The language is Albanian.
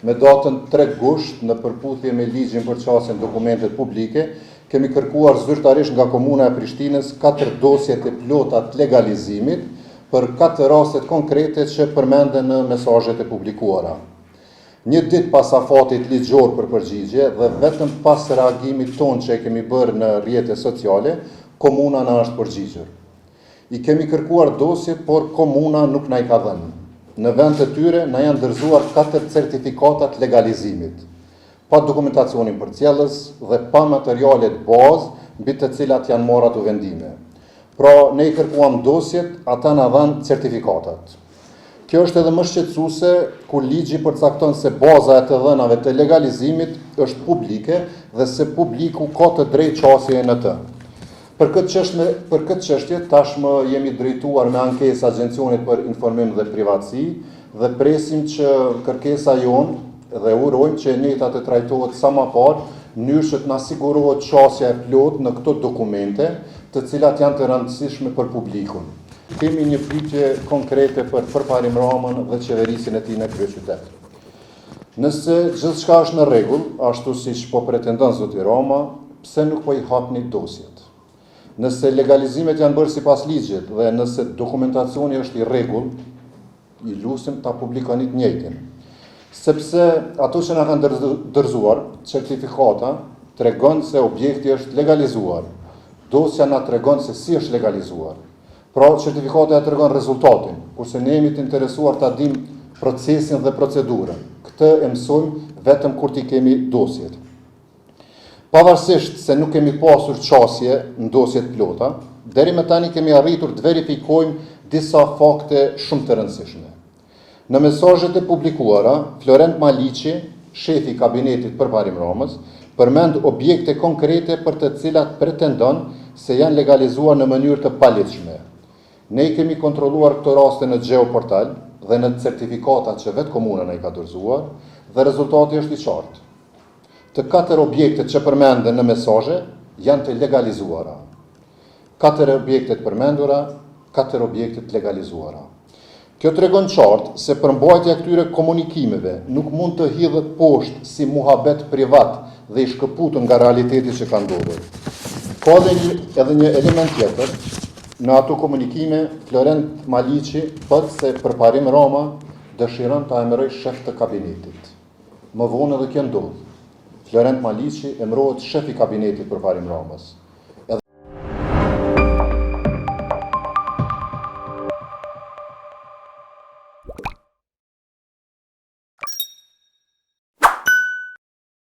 Me datën 3 gusht, në përputhje me ligjin për qasje në dokumentet publike, kemi kërkuar zyrtarisht nga Komuna e Prishtinës katër dosjet e plota të legalizimit për katër rastet konkrete që përmenden në mesazhet e publikuara. Një ditë pas afatit ligjor për përgjigje dhe vetëm pas reagimit tonë që e kemi bërë në rrjete sociale, komuna na është përgjigjur. I kemi kërkuar dosjet, por komuna nuk na i ka dhënë. Në vend të tyre na janë dorëzuar katër certifikata të legalizimit, pa dokumentacionin përcjellës dhe pa materialet bazë mbi të cilat janë marrë ato vendime. Pra, ne i kërkuam dosjet, ata na dhanë certifikatat. Kjo është edhe më shqetësuese kur ligji përcakton se baza e të dhënave të legalizimit është publike dhe se publiku ka të drejtë qasjeje në të. Për këtë çështje, për këtë çështje tashmë jemi drejtuar me ankesë Agjencionit për Informim dhe Privatësi dhe presim që kërkesa jonë dhe urojmë që e njëjta të trajtohet sa më parë, në mënyrë që të na sigurohet qasja e plotë në këto dokumente, të cilat janë të rëndësishme për publikun. Kemi një pyetje konkrete për Përparim Ramën dhe qeverisjen e tij në kryeqytet. Nëse gjithçka është në rregull, ashtu siç po pretendon zoti Rama, pse nuk po i hapni dosjet? Nëse legalizimet janë bërë sipas ligjit dhe nëse dokumentacioni është i rregullt, Ju lusim ta publikoni të njëjtin. Sepse ato që na kanë dorëzuar, certifikata, tregon se objekti është legalizuar. Dosja na tregon se si është legalizuar. Pra, certifikata e tregon rezultatin, kurse ne jemi të interesuar ta dimë procesin dhe procedurën. Këtë e mësojmë vetëm kur t'i kemi dosjet. Pavarësisht se nuk kemi pasur qasje në dosje të plota, deri më tani kemi arritur të verifikojmë disa fakte shumë të rëndësishme. Në mesazhet e publikuara, Florent Maliqi, shefi i kabinetit Përparim Ramës, përmend objekte konkrete për të cilat pretendon se janë legalizuar në mënyrë të paligjshme. Ne i kemi kontrolluar këto raste në Gjeoportal dhe në certifikatat që vetë komuna na i ka dorëzuar dhe rezultati është i qartë. Të katër objektet që përmenden në mesazhe janë të legalizuara. Katër objekte të përmendura, katër objekte të legalizuara. Kjo tregon qartë se përmbajtja e këtyre komunikimeve nuk mund të hidhet poshtë si muhabet privat dhe i shkëputur nga realiteti që ka ndodhur. Ka edhe një, edhe një element tjetër, në ato komunikime Florent Maliqi thotë se Përparim Rama dëshiron ta emërojë shef të kabinetit. Më vonë edhe kjo ndodh. Florent Maliqi emërohet shef i kabinetit Përparim Ramës.